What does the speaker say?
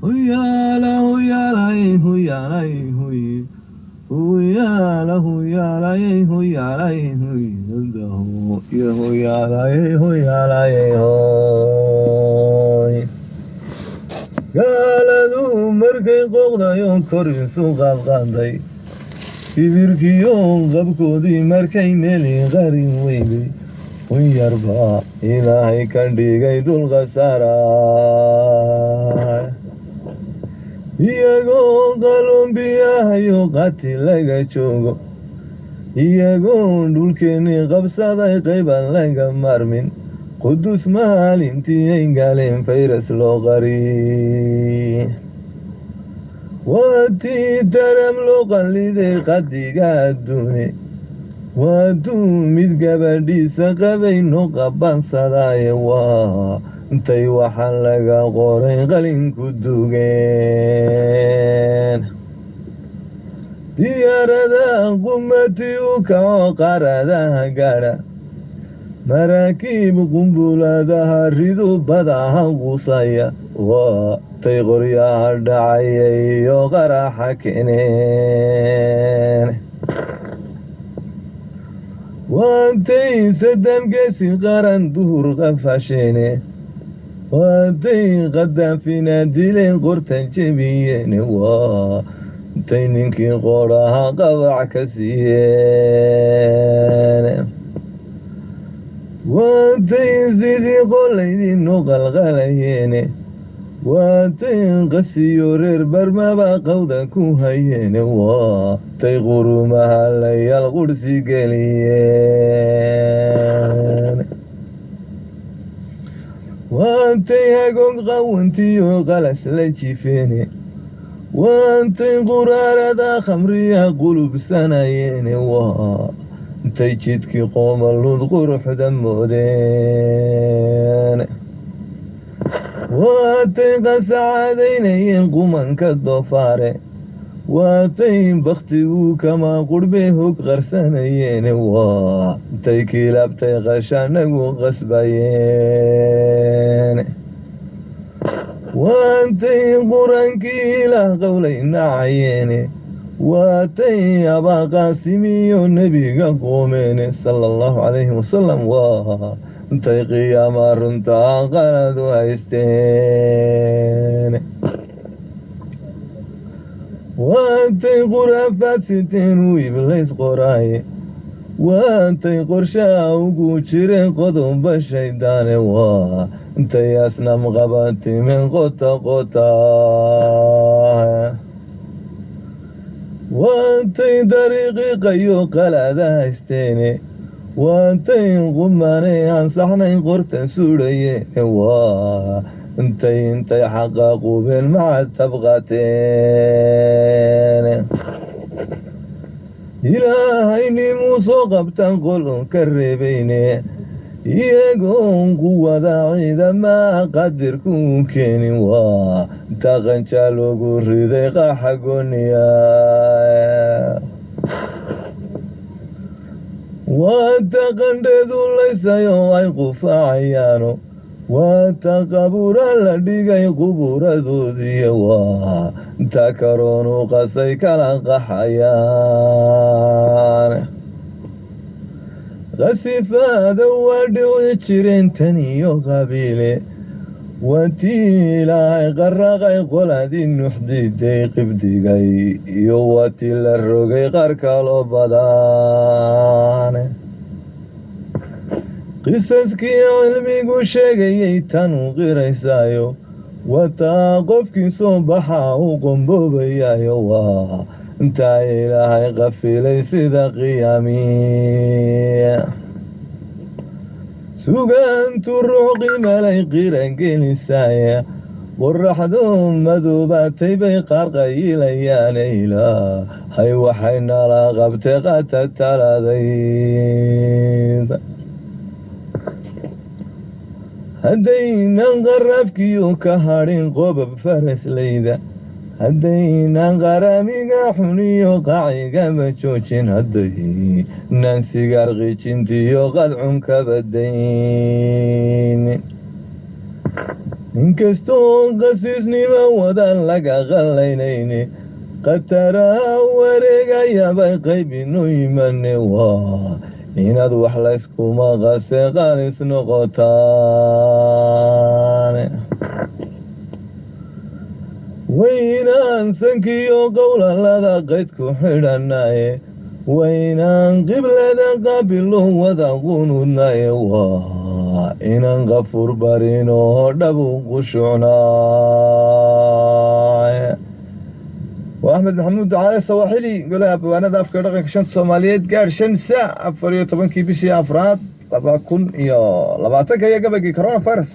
Huyaala huyaalay huyaalay huy, huyaala huyaalay huyaalay huy, iyo huyaalay huyaalay hoy. Gaaladu markay qooqdayo kor isu qaadqaaday, kibirkiyo qabkoodii markay meeli qarin weyday, un yarbaa Ilaahay ka dhigay dulqa saaraay. Iyagoo qalumbiyahayo qati laga joogo, iyagoo dhulkeennii qabsaday qayban laga maarmin, Qudus maalintii ay galeen fayras loo qari, waatii taram loo qalliday qadiga adduune, waatuu mid gabadhiisa qabay noo qabansadaaye, waa intay waxaan laga qoray qalinku dugeen. Diyaaradaha qumati u kaco qaaradaha gaadha, maraakiib qumbuladaha ridu badaha qusaya, waa tay qoryaha dhacaya iyo qaraxa keeneen. Waatay Sadamgeesi qaran duhur qafasheene, waatay Qadaafina dileen qortan jebiyeene, waa intay ninkii qoraha qabac ka siiyeen. Waatay sidii qolaydinu qalqalayeene, waatay qasiyo reer Barmaba qawda ku hayeene, waatay qurumaha layaal qursi geliyeen. Waatay hagoog qawantiyo qalas la jifeene, waantay quraarada khamriya qulubsanayeene, waa intay jidkii qoomaluud quruxda moodeen. Waatay qasacadaynayeen qumanka doofaare, waatay bakhtigu kama qurhbay hog qarsanayeene, waa intay kilaabtay qashanagu qasbayeen. Waantay Qur-aankii Ilaah qowlay nacayeene, waatay Abaaqaasimiyo nebiga qoomeene sala Allahu calayhi wasalam, waa intay qiyaama runtaa qalad u haysteen. Waantay khuraafaad siteen uu Iblays qoraaye, waantay qorshaha ugu jireen qodoba shaydaane, waa intay asnam qabatimeen qota qota. Waantay dariiqii qayo qalada haysteene, waantay qumaanay aan saxnayn qortan suudhayeene, waa intay xaqa qubeen macad tabqateen. Ilaahaynimuu soo qabtaan qolon ka reebayne, iyagoon quwada ciidamaa qadirku keenin, waa inta qanjaa loogu riday qaxa gooniya. Waata qandheedu laysayo ay qufacayaano, waata qabuura la dhigay quburadoodiiya, waa inta karoonu qasay kala qaxayaan. Khasifaada waa dhici jireen tan iyo qabiile, waatii Ilaahay qaraqay qoladii Nuxdiiday qibdigay, iyo waatii la rogay qaar kaloo badan. Qisaskii cilmigu sheegayay tanu qiraysaayo, wataa qofkii soo baxa uu qomboobayayo, waa intaa Ilaahay qafilay sida qiyaami. Sugaantu ruux qimalay qiran gelisaya, qoraxdu madoobaatay bay qaar qayilayaane, Ilaahay waxay nala qabtay qata taladayda. Haddaynan qarafkiyo ka hadhin qobab faraslayda, haddaynan qaramiga xuniyo qacigaba joojin, haddaynan sigaar qijintiyo qadcun ka badaynin. Inkastoo qasiisnimo wadan laga qallaynayne, khataraha wareegayabay qaybinu yimane, waa inaad wax layskuma qase qalis noqotaan. Waynaan sankiyo qowlalada qayd ku xidhanaye, waynaan qiblada qaabilo wada qunuudnaye, waa inaan qafuur barinoo dhabu qushucnaaye. Waa Axmed Maxamuud Ducaale Sawaaxili, Golaha Abwaanada Afka Dhaqanka Shanta Soomaaliyeed, gaadh 5 saac, 14-kii bishii afraad 2020-ka, iyo gabaygii coronavirus.